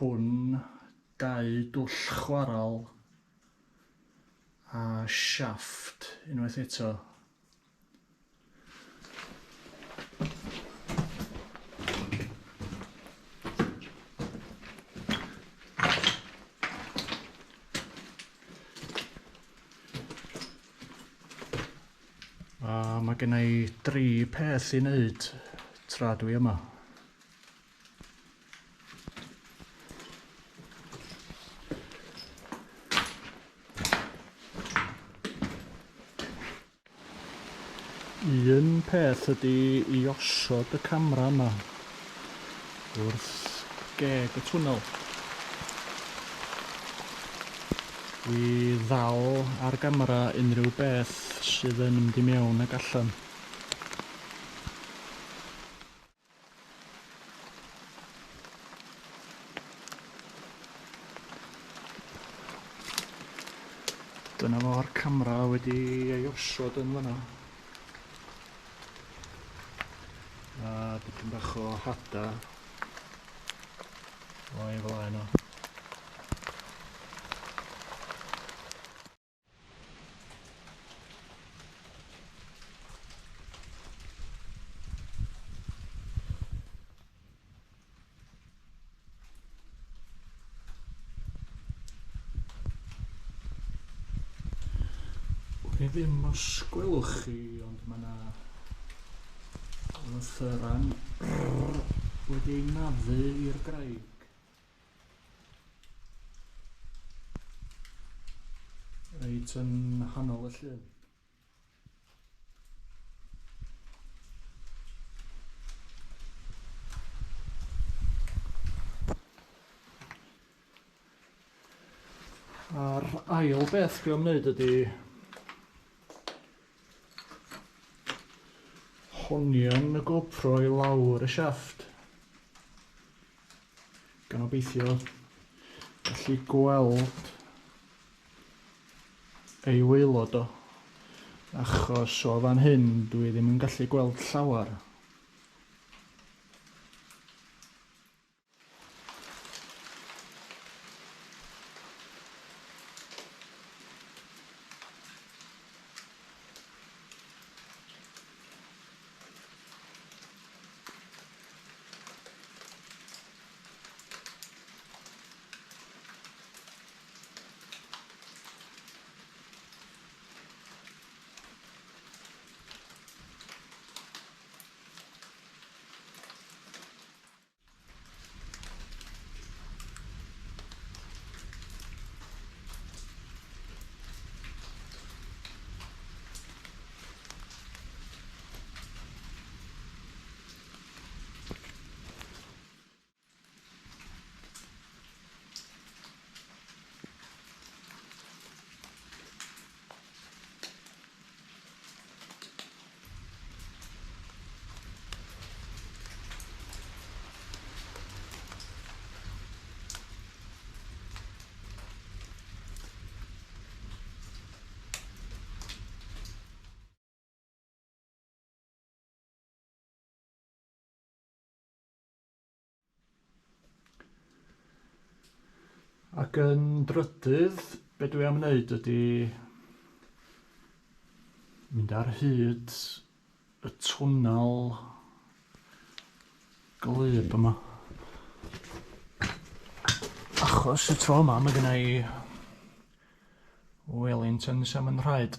hwn, dau dwll chwaral a siafft unwaith eto. A mae gen i dri peth i wneud tra dwi yma. Un peth ydy i osod y camera yma wrth geg y twnnel. I ddal ar gamera unrhyw beth sydd yn mynd i mewn ac allan. Dyna fo'r camera wedi ei osod yn fanna. A dipyn bach o hada o'i flaen o. Wn i ddim os gwelwch chi, ond mae yna lythyran R wedi ei naddu i'r graig. Reit yn nghanol y llun. A'r ail beth dwi am wneud ydy hongian y GoPro i lawr y siafft. Gan obeithio gallu gweld ei waelod o. Achos o fan hyn dwi ddim yn gallu gweld llawer. Ac yn drydydd, be dwi am wneud ydy mynd ar hyd y twnnel gwlyb yma. Achos y tro yma mae gynna i Wellingtons am yn rhaid.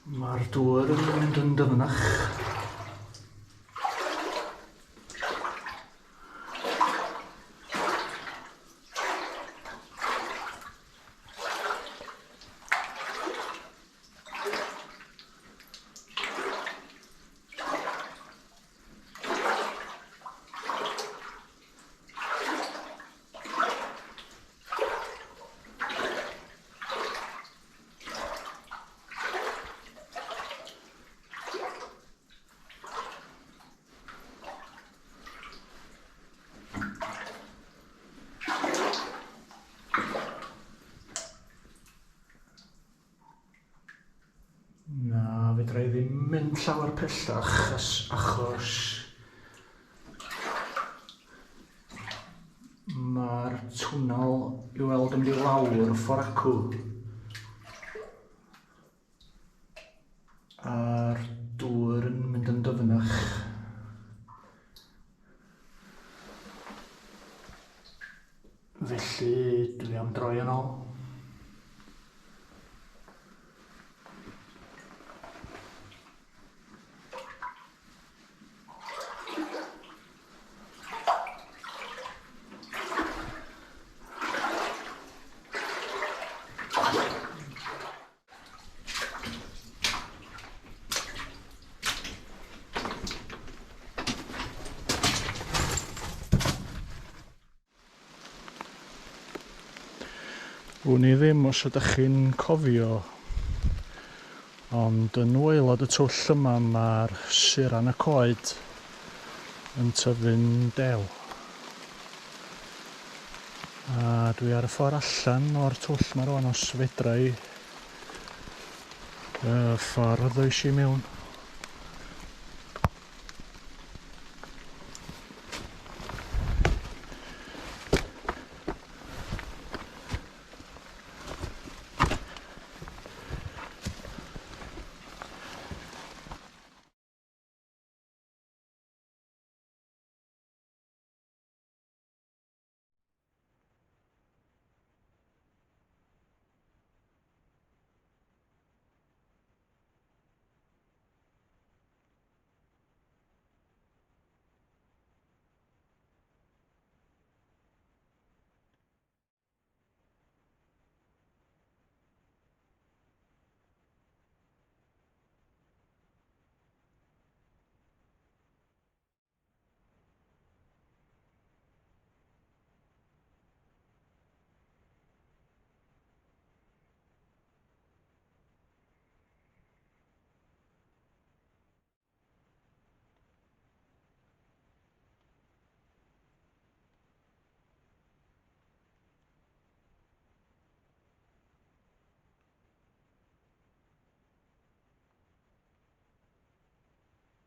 Mae'r dŵr yn mynd yn dyfnach. Na, fedra i ddim mynd llawer pellach achos mae'r twnnel i weld yn mynd i lawr ffordd acw. A'r dŵr yn mynd yn dyfnach. Felly, dwi am droi yn ôl. Wn i ddim os ydych chi'n cofio, ond yn waelod y twll yma mae'r suran y coed yn tyfu'n dew. A dwi ar y ffordd allan o'r twll 'ma rwan os fedra i. Y ffordd ddois i mewn.